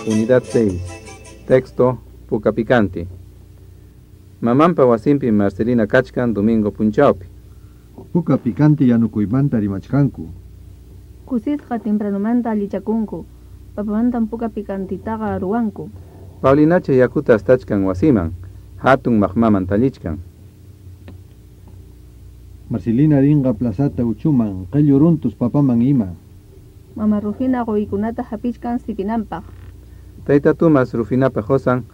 Unidad 6. Texto Puka Pikanti. Mamanpa wasinpi Marcelina kachkan domingo punchawpi. Puka pikanti yanukuymanta rimachkanku. Kusisqa timpranomanta allichakunku. Papamantam puka pikantitaqa ruwanku. Paulinacha yakuta astachkan wasiman, hatun maqmaman tallichkan. Marcelina rinqa plazata uchuman, qellu runtus papaman ima. Mama Rufina quykunata hapichkan sipinanpaq. Tayta Tumas Rufinapa qusan,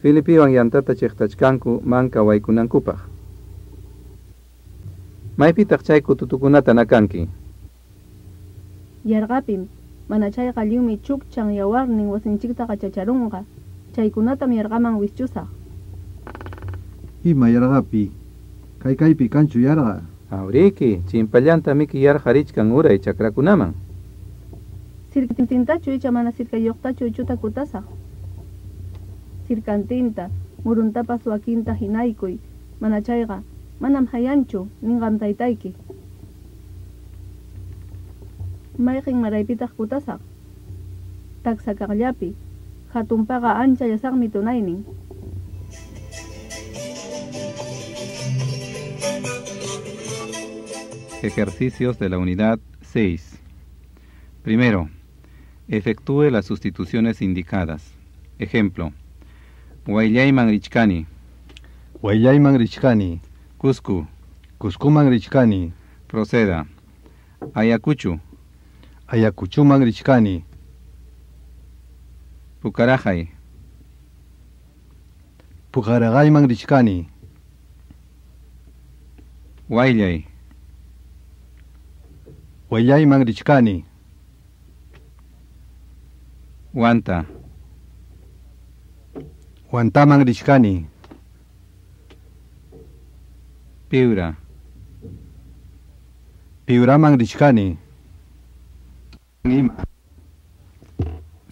Filipiwan yantata chiqtachkanku manka waykunankupaq. Maypitaq chay kututukunata nakanki? Yarqapim, mana chayqa lliwmi chukchan yawarnin wasinchikta qachacharunqa. Chaykunatam yarqaman wischusaq. Ima yarqapi? Kay kaypi kanchu yarqa? Awriki, chimpallanta miki yarqa richkan uray chakrakunaman. Sirkantintachu icha mana sirkayuqtachu uchuta kutasaq? Sirkantinta, muruntapas wakinta hinaykuy, mana chayqa manam hayanchu, ninqam taytayki. Mayqin maraypitaq kutasaq? Taksa kaqllapi, hatunpaqa ancha llasaqmi tunaynin. Ejercicios de la unidad 6. Primero, efectúe las sustituciones indicadas. Ejemplo, Wayllayman richkani. Wayllayman richkani. Cusco. Cuscoman richkani. Proceda. Ayacucho. Ayacuchuman richkani. Pukarajay. Pukaraqayman richkani. Wayllay. Wayllayman richkani. Huanta. Huantaman richkani. Piura. Piuraman richkani.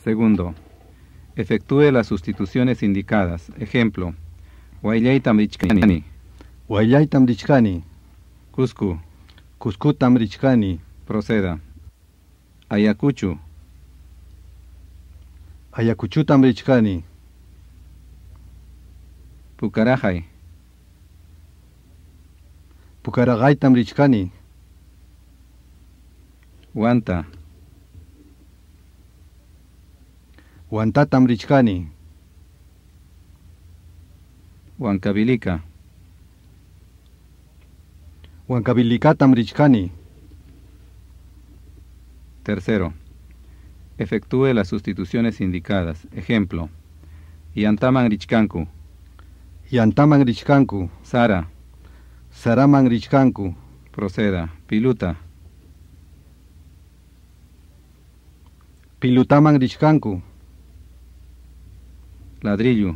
Segundo, efectúe las sustituciones indicadas. Ejemplo, Wayllaytam richkani. Wayllaytam richkani. Cusco. Cuscotam richkani. Proceda. Ayacucho. Ayacuchutam richkani. Pukarajay. Pukaraqaytam richkani. Huanta. Huantatam richkani. Huancavelica. Huancavelicatam richkani. Tercero, efectúe las sustituciones indicadas. Ejemplo, Yantaman richkanku. Yantaman richkanku. Sara. Saraman richkanku. Proceda. Piluta. Pilutaman richkanku. Ladrillo.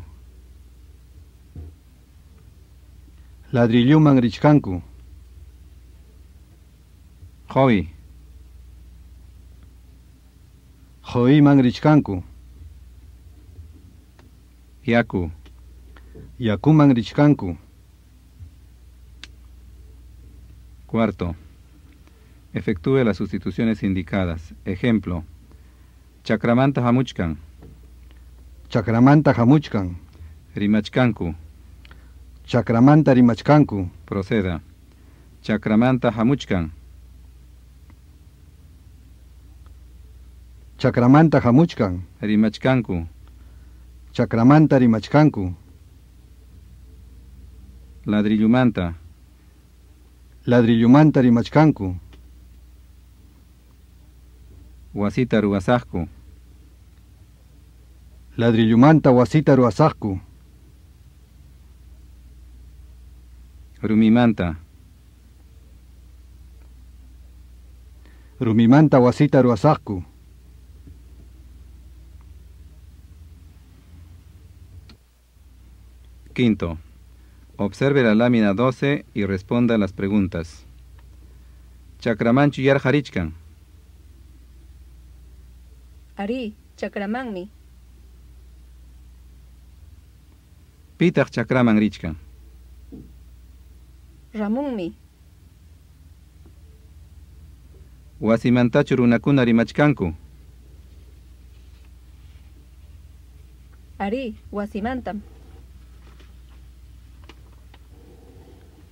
Ladrilluman richkanku. Joy. Joyman richkanku. Yaku. Yakuman richkanku. Cuarto, efectúe las sustituciones indicadas. Ejemplo, Chakramanta hamuchkan. Chakramanta hamuchkan. Rimachkanku. Chakramanta rimachkanku. Proceda. Chakramanta hamuchkan. Chakramanta hamuchkan. Rimachkanku. Chakramanta rimachkanku. Ladrillumanta. Ladrillumanta rimachkanku. Wasita ruwasaqku. Ladrillumanta wasita ruwasaqku. Rumimanta. Rumimanta wasita ruwasaqku. Quinto, observe la lámina 12 y responda las preguntas. Chakramanchu yarqa richkan? Arí, chakramanmi. Pitaq chakraman richkan? Ramunmi. Wasimantachu runakuna rimachkanku? Arí, wasimantam.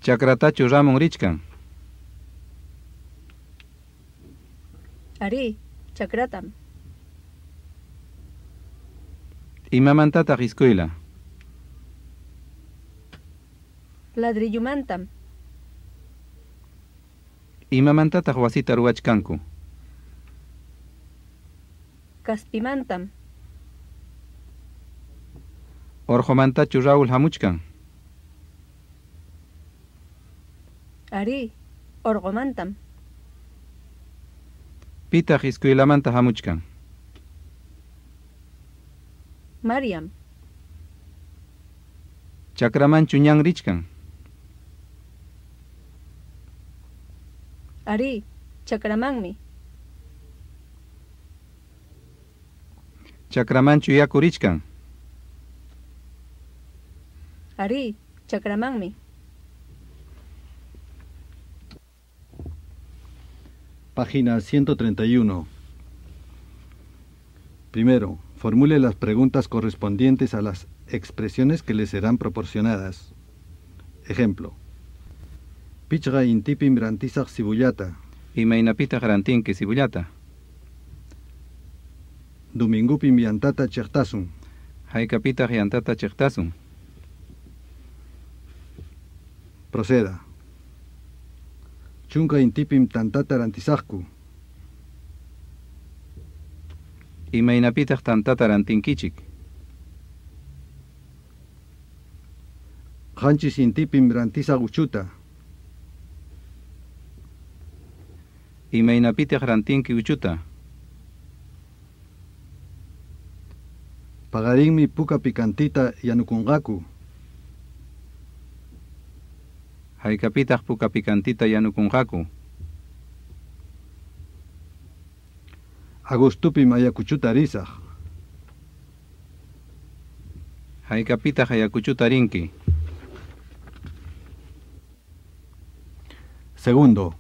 Chakratachu Ramon richkan? Arí, chakratam. Imamantataq iskuyla? Ladrillumantam. Imamantataq wasita ruwachkanku? Kaspimantam. Urqumantachu Raul hamuchkan? Arí, urqumantam. Pitaq iskuylamanta hamuchkan? Mariam. Chakramanchu ñan richkan? Arí, chakramanmi. Chakramanchu yaku richkan? Arí, chakramanmi. Página 131. Primero, formule las preguntas correspondientes a las expresiones que le serán proporcionadas. Ejemplo. Pichqa intipim rantisaq sibullata. Imaynapitaq rantinki sibullata? Domingupim yantata chiqtasun. Haykapitaq yantata chiqtasun? Proceda. Chunka intipim tantata rantisaqku. Imaynapitaq tantata rantinkichik? Qanchis intipim rantisaq uchuta. Imaynapitaq rantinki uchuta? Paqarinmi puka pikantita yanukunqaku. Haykapitaq puka pikantita yanukunqaku? Agostupim Ayacuchuta risaq. Haykapitaq Ayacuchuta rinki? Segundo,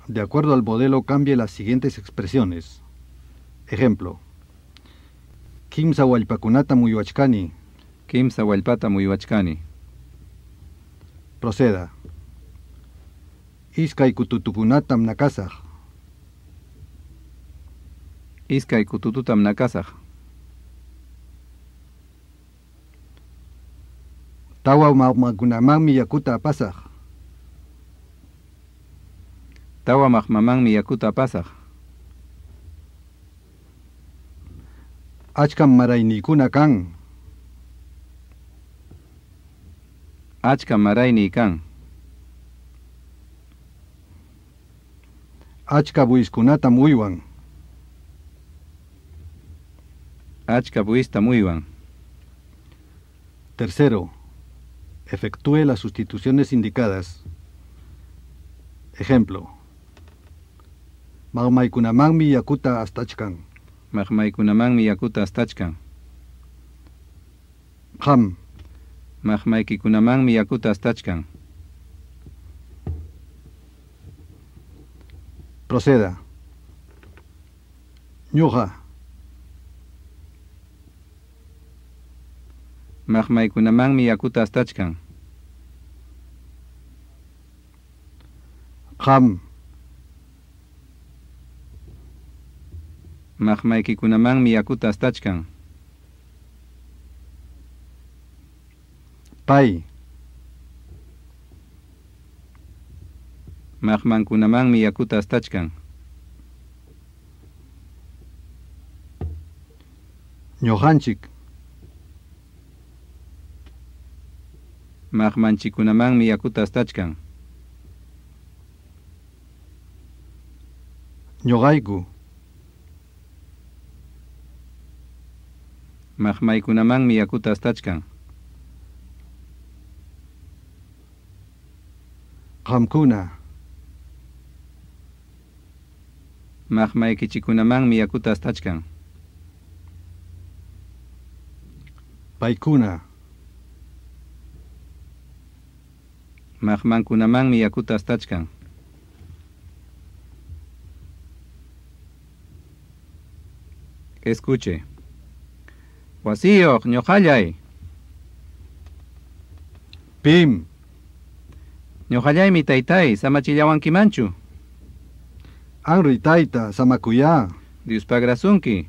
de acuerdo al modelo cambie las siguientes expresiones. Ejemplo. Kimsa wallpakunatam uywachkani. Kimsa wallpatam uywachkani. Proceda. Iskay kututukunatam nakasaq. Iskay kutututam nakasaq. Tawa maqmakunamanmi yakuta apasaq. Tawa maqmamanmi yakuta apasaq. Achkam marayniykuna kan. Achkam marayniy kan. Achka buwiskunatam uywan. Achka buwistam uywan. Tercero, efectúe las sustituciones indicadas. Ejemplo. Maqmaykunamanmi yakuta astachkan. Maqmaykunamanmi yakuta astachkan. Qam. Maqmaykikunamanmi yakuta astachkan. Proceda. Ñuqa. Maqmaykunamanmi yakuta astachkan. Qam. Maqmaykikunamanmi yakuta astachkan. Pay. Maqmankunamanmi yakuta astachkan. Ñuqanchik. Maqmanchikkunamanmi yakuta astachkan. Ñuqayku. Maqmaykunamanmi yakuta astachkan. Qamkuna. Maqmaykichikkunamanmi yakuta astachkan. Paykuna. Maqmankunamanmi yakuta astachkan. Escuche. Wasiyuq ñuqallay. Pim. Ñuqallaymi taytay, samachillawankimanchu. Anri tayta, samakuyá. Diospagrasunki.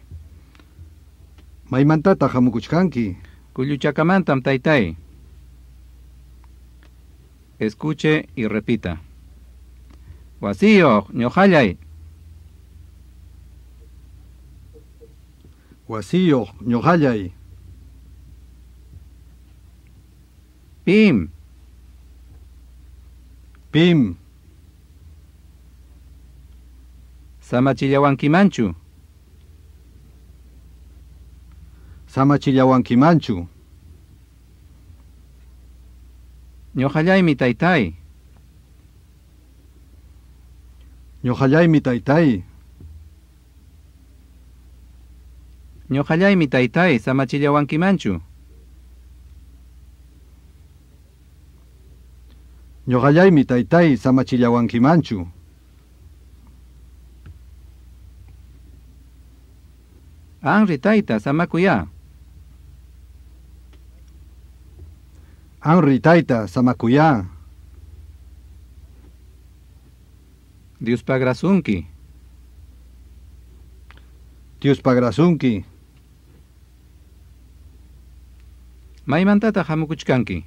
Maymantataq hamukuchkanki? Kulluchakamantam taytay. Escuche y repita. Wasiyuq ñuqallay. Wasiyuq ñuqallay. Pim. Pim. Samachillawankimanchu. Samachillawankimanchu. Ñuqallaymi taytay. Ñuqallaymi taytay. Ñuqallaymi taytay, samachillawankimanchu. Ñuqallaymi taytay, samachillawankimanchu. Anri tayta, samakuyá. Anri tayta, samakuyá. Diospagrasunki. Diospagrasunki. Maymantataq hamukuchkanki?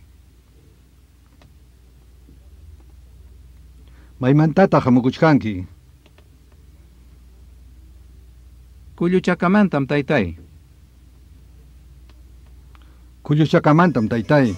Maymantataq hamukuchkanki? Kulluchakamantam taytay. Kulluchakamantam taytay.